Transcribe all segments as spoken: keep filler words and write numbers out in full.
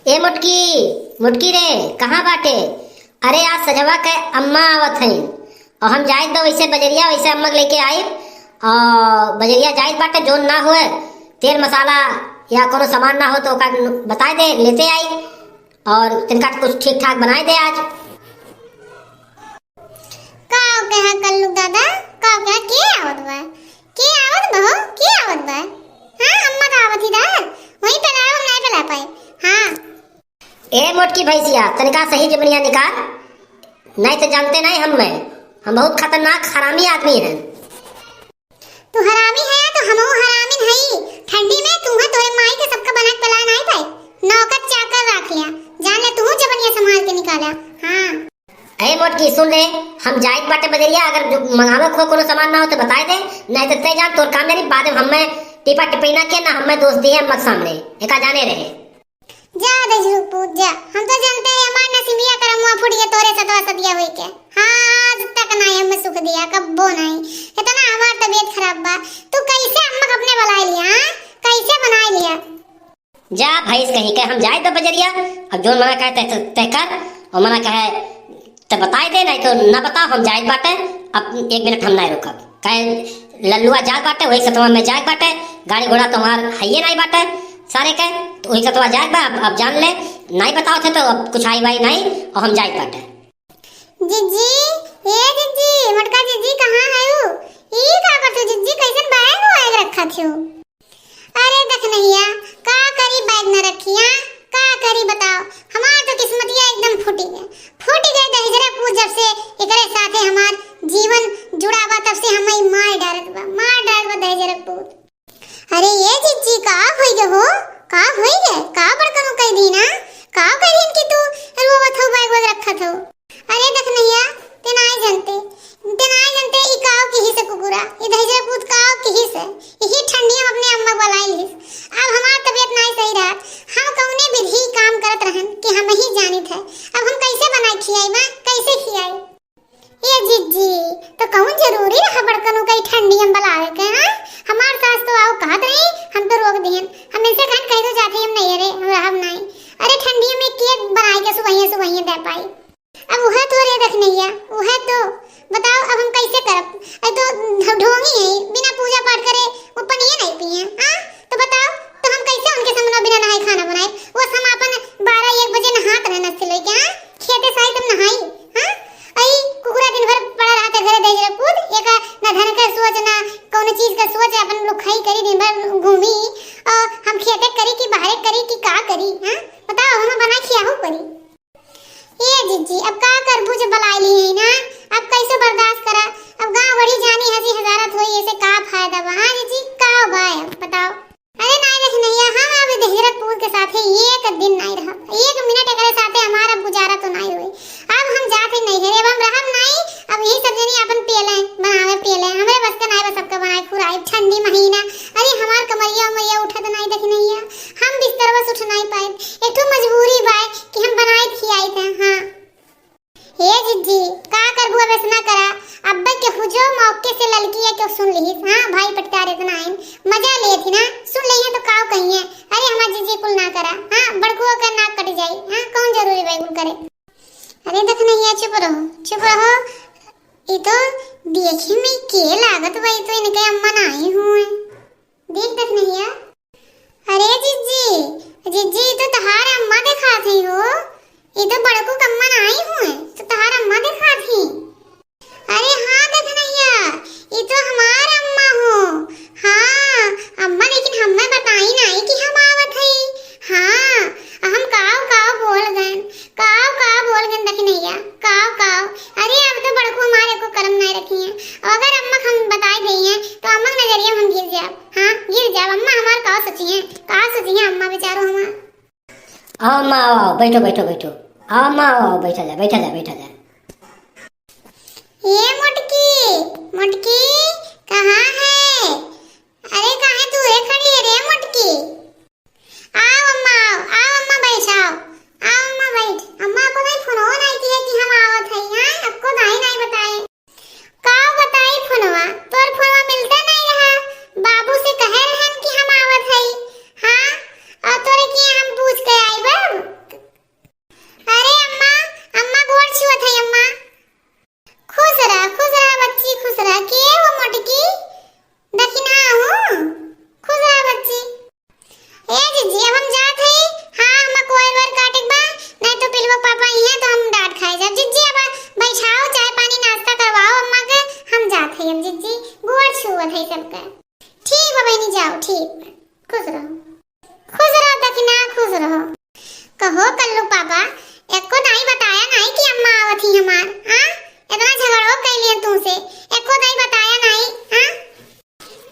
ए मोटकी, मोटकी रे, कहाँ बाटे? अरे, आज सजवा के अम्मा आवत हईं, और हम जाइत बा वैसे बजरिया, वैसे अम्मा के लेके आइब, और बजरिया जाइत बाटे, जौन ना होए, तेल मसाला या कोनो सामान ना हो तो ओका बताए दे, लेते आई, और तनिका कुछ ठीक ठाक बनाए दे आज। का हो कहा कल्लू दादा, का हो कहा, के आवत बा? के आवत बा हो? के आवत बा? हाँ, अम्मा तो आवत ही दा, वहीं पे रहो, हम नहीं बुला पाए। हाँ। ए मोटकी भैंसिया, तनिका सही जबनिया निकाल, नहीं तो जानते नहीं हम, मैं, हम बहुत खतरनाक हरामी आदमी हैं। तू हरामी है तो हमहू हरामिन हई। ठंडी में तू है तोरे माई के सबका बना के पिला नहीं पाए, नौकर चाकर रख लिया। जान ले तू जबनिया संभाल के निकाला। हाँ। ए मोटकी सुन ले, हम जाइत बाटे बजरिया, अगर जो मंगावे को कोनो सामान ना हो तो बताए दे, नहीं तो ते जान तोर काम नहीं, बाद में हमें टीपा टिपैना के ना हमें दोष दिए अम्मा के सामने, एका जाने रहे। जा दहिजरू पूत जा, हम तो जानते हैं हमार नसीबिया करमुआ फूट गया तोरे सतवा सदिया होई के। हाँ, आज तक नाई हमें सुख दिया, कब्बो नाई। इतना हमार तबीयत खराब बा, तू कैसे अम्मा के अपने बुलाए लिया, हाँ? कैसे बनाए लिया? जा भैंस कहीं के, हम जाइत बा बजरिया, अब जो मना कहे ते, ते, ते कर, और मना कहे ते बताए दे, नहीं तो ना बताओ, हम जाइत बाटे, अब एक मिनट हम नहीं रुकब। कहे लल्लुआ जात बाटे, वही सतवा में जाए बाटे, गाड़ी घोड़ा तुम्हार हइये नहीं बाटे सारे के, तो वही सतवा जाए बा, अब, अब जान ले, नहीं बताओ थे तो अब कुछ आई वाई नहीं, और हम जाइत बाटे। जिज्जी, ए जिज्जी, मोटका जिज्जी कहाँ है ऊ? ई का करत हो जिज्जी, कैसन बैग वैग रखत हो? अरे दखनहिया, का करी बैग न रखिया, का करी बताओ, हमार तो किस्मतिया एकदम फूटी गए, फूटी गए दहिजरा पूत जब से एकरे साथे हमार जीवन जुड़ा बा, तब से हमें मार डारत बा, मार डारत बा दहिजरा पूत। अरे ए जिज्जी, का होई गए हो, का होई गए, का बड़कनो कह दी ना, का कह दी कि तू रोवत हो, बैग वैग रखत हो? अरे दखनहिया, ते नाई जनते, ते नाई जनते, ई काव किहिस कुकुरा, ई दहिजरा पूत काव किहिस, यही ठंडी हम अपने अम्मा बुलाई लिहिस। अब हमार तबीयत नाई सही रहत, हम कौने विधि काम करत रहन कि हम ही जानित है, अब हम कैसे बनाए खियाई माँ, कैसे खियाई? ए जिज्जी, तो कौन जरूरी रहा बड़कनों का ई ठंडी हम बुलावे के, हाँ? हमार सास तो आओ कहत रही, हम तो रोक दिहन, हम इनसे कहन कह दो जाते हम नहीं, अरे हम रहब नाई, अरे ठंडी में के बनाए के सुबहिया सुबहिया दे पाई। अब उहे तो रे दखनहिया, उहे तो। बताओ, अब हम कैसे करब? अब तो ढ-, ढोंगी है, बिना पूजा पाठ करे वो पनिया नहीं पिए, हाँ? तो बताओ, तो हम कैसे उनके सामने बिना नहाए खाना बनाए? वो हम अपन बारह एक बजे नहात रहे नस्ते लेके, हाँ? खेते साई तब नहाई, हाँ? अई कुकुरा दिन भर पड़ा रहता घरे दहिजरा पूत, एका ना धन का सोच, ना कौनो चीज का सोच, अपन लोग खाई करी, दिन भर घूमी, और हम खेते करी कि बाहरे करी कि का करी, हाँ? बताओ, हमें बना खियाहू परी। ए जिज्जी, अब का करबू जब बलाई ली है ना, अब कैसे बर्दाश्त करा? अब गाँव बड़ी जानी हंसी हजारत होई, ऐसे का फायदा बा? हाँ जिज्जी, का बा अब बताओ? अरे नाई दखनहिया, हम अब दहिजरा पूत के साथे एक दिन नाई रहब, एक मिनट एकरे साथे हमारा गुजारा तो नाई होई। अब हम जाते नहीं है, अब हम रहब नाई, अब यही सब जनी अपन पेले बनावे पेले, हमरे बस के नाई बस सबका बनाए खुराई ठंडी महीना। अरे हमार कमरिया उमरिया उठत नाई दखनहिया, हम बिस्तर बस उठ नाई पाए, एक ठो मजबूरी बाय कि हम बनाए खियाई थे। हाँ। हे जिज्जी, का करबू, अब ऐसना करा, अब्बे के हुजो मौके से ललकिया के सुन लिहिस, हाँ, भाई पटकार इतना आइन, मजा लेत ही ना, सुन लेइहे तो काव कहिए, अरे हमार जिज्जी कुल ना करा, हाँ, बड़कुआ का नाक कट जाई, हाँ, कौन जरूरी बा कुल करे। अरे दखनहिया, चुप रहो, चुप रहो, ई तो देखे में के लागत बा, ई तो इनके अम्मा नाई हुए। देख दखनहिया, अरे जिज्जी, जिज्जी, ई तो तहार अम्मा देखात ही हो। ई तो बड़कू क अम्मा नाई हुए, तो तहार अम्मा देखात ही। अरे हाँ दखनहिया, ई तो हमार अम्मा हो। हाँ अम्मा, लेकिन हमें बताई नाई कि हम आवत हई। हाँ, हम काव काव बोल गए। काव काव बोल गन दखनहिया, काव काव। अरे अब तो बड़कू हमार एको करम नाई रखी हैं। अगर अम्मा हम बताई देई हैं तो अम्मा के नजरिया में हम गिर जाब। हाँ गिर जाब। अम्मा हमार काव सोची हैं, काव सोची हैं अम्मा बेचारो हमार। आओ अम्मा, आओ, आओ, बैठो, बैठो, बैठो। आओ अम्मा, आओ, आओ, बैठा जा, बैठा जा, बैठा जा। ये मोटकी, मोटकी, कहाँ है? अरे काहे दूरे खड़ी है रे मोटकी? आओ अम्मा, आओ, आओ अम्मा, बैठ आओ, आओ अम्मा, बैठ। अम्मा को नहीं फोन हो नहीं किया कि हम आवत है यहाँ, आपको दाई नहीं बताए। का बताई फोनवा, तोर फोनवा मिलता नहीं रहा, बाबू से कहे रहन कि हम आवत है। हाँ, और तोरे किया हम पूछ के आई बा।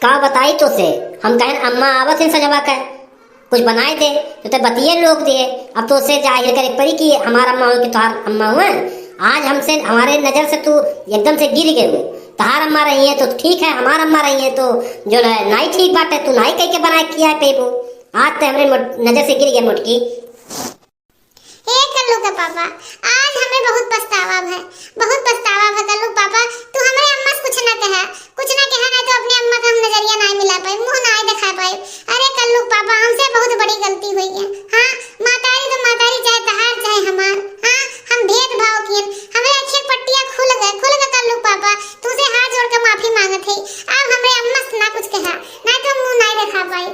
का बताई तोसे, हम कहन अम्मा आवत हैं सजवा के, कुछ बनाए दे, तो ते बतिये लोग दिए। अब तोसे जाहिर करे परी कि हमार अम्मा हो कि तोहार अम्मा हुए। आज हमसे, हमारे नजर से तू एकदम से गिर गए हो। तोहार अम्मा रही है तो ठीक है, हमार अम्मा रही है तो जो है नाई ठीक बात है, तू नाई कह के बनाए किया पेबो। आज ते हमरे मोट-, नजर से गिर गए मोटकी। ए कल्लू के पापा, आज हमें बहुत पछतावा है, बहुत पछतावा है कल्लू पापा। तू हमरे अम्मा से कुछ ना कहा, कुछ ना कहा, नहीं तो अपनी अम्मा का हम नजरिया ना मिला पाए, मुंह ना दिखा पाए। अरे कल्लू पापा, हमसे बहुत बड़ी गलती हुई है। हाँ, मातारी तो मातारी, चाहे तहार चाहे हमार। हाँ, हम भेदभाव किए, हमें आँखें पट्टियाँ खुल गए, खुल गए कल्लू पापा। तुझे हाथ जोड़ के माफी मांगत है, अब हमरे अम्मा से ना कुछ कहा, नहीं तो मुंह ना दिखा पाए।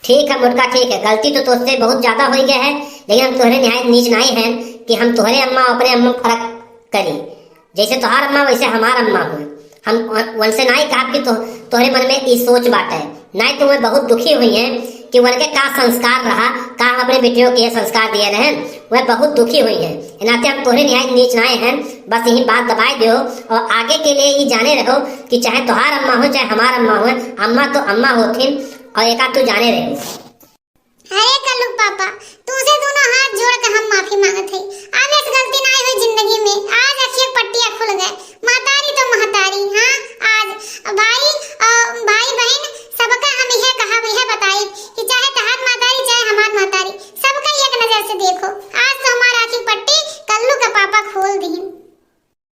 ठीक है मोटका, ठीक है, गलती तो तोहसे बहुत ज्यादा हो गया है, लेकिन हम तोहरे निहायत नीच नाई हैं कि हम तोहरे अम्मा और अपने अम्मा में फर्क करी। जैसे तोहार अम्मा वैसे हमार अम्मा हो। हम उ-, उनसे नाई कहा कि तो, तोहरे मन में ई सोच बाटे, नाई तो वह बहुत दुखी हुई हैं कि उनके का संस्कार रहा, का हम अपने बेटियों के ये संस्कार दिए रहे, वह बहुत दुखी हुई हैं। इनाते हम तोहरे निहायत नीच नाई हैं, बस यही बात दबाए दो और आगे के लिए ये जाने रहो कि चाहे तोहार अम्मा हो चाहे हमार अम्मा हो, अम्मा तो अम्मा होती। और एक आध तू जाने रहे। अरे कल्लू पापा, तुझे तो